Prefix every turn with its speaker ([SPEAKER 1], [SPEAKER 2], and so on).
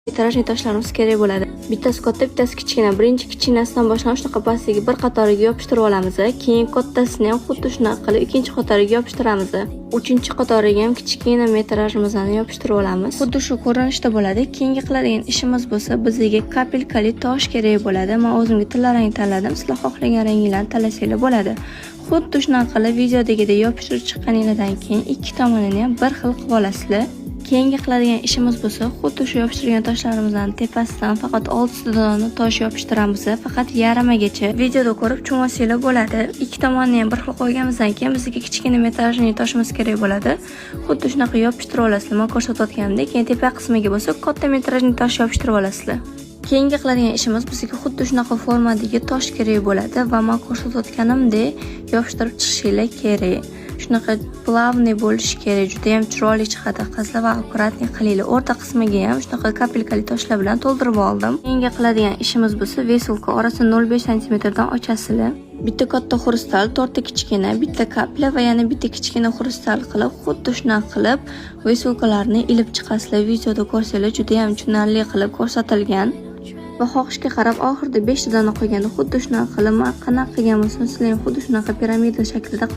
[SPEAKER 1] Метражный toshlarimiz kerak bo'ladi. Bittasi katta, bittasi kichkina. Birinchi kichkinasidan boshlab shunaqa pastiga bir qatoriga yopishtirib olamiz. Keyin kattasini ham xuddi shunaqa qilib ikkinchi qatoriga yopishtiramiz. Uchinchi qatoriga ham kichkina metrajimizni yopishtirib olamiz. Xuddi shu ko'rinishda bo'ladi. Keyingi qiladigan ishimiz bo'lsa, bizga капелька li tosh kerak bo'ladi. Men o'zimga tilla rang tanladim. Sizlar xohlagan ranginglarni tanlasanglar bo'ladi. Xuddi shunaqa qilib videodagidek yopishtirib chiqqaninglardan keyin ikki tomonini ham bir xil qilib olasizlar. Keyingi qiladigan ishimiz bo'lsa, xuddi shu yopishtirgan toshlarimizdan tepasidan faqat 6 dona tosh yopishtiramiz, faqat yarmigacha. Videoda ko'rib tushunasanglar bo'ladi. Ikki tomonni ham bir xil qo'yganimizdan keyin bizga kichkina метражный toshimiz kerak bo'ladi. Xuddi shunaqa yopishtirib olasizlar, men ko'rsatayotganimdek. Keyin tepa qismiga bo'lsa katta метражный tosh yopishtirib olasizlar. Keyingi qiladigan ishimiz, bizga xuddi shunaqa formadagi tosh kerak bo'ladi va men ko'rsatayotganimdek yopishtirib chiqishinglar kerak. Shunaqa плавный bo'lishi kerak, juda ham chiroyli chiqadi qizlar va аккуратный qilinglar. O'rta qismiga ham shunaqa капелька li toshlar bilan to'ldirib oldim. Keyingi qiladigan ishimiz bo'lsa, веселка orasini 0,5 santimetrdan ochasizlar. Bitta katta хрусталь, to'rtta kichkina, bitta капля va yana bitta kichkina хрусталь qilib, xuddi shunaqa qilib веселка larni ilib chiqasizlar. Videoda ko'rsanglar, juda ham tushunarli qilib ko'rsatilgan. Va xohishga qarab oxirida 5 ta dona qolganda xuddi shunaqa qilib, man qanaqa qilgan bo'lsam, sizlar ham xuddi shunaqa piramida shaklida.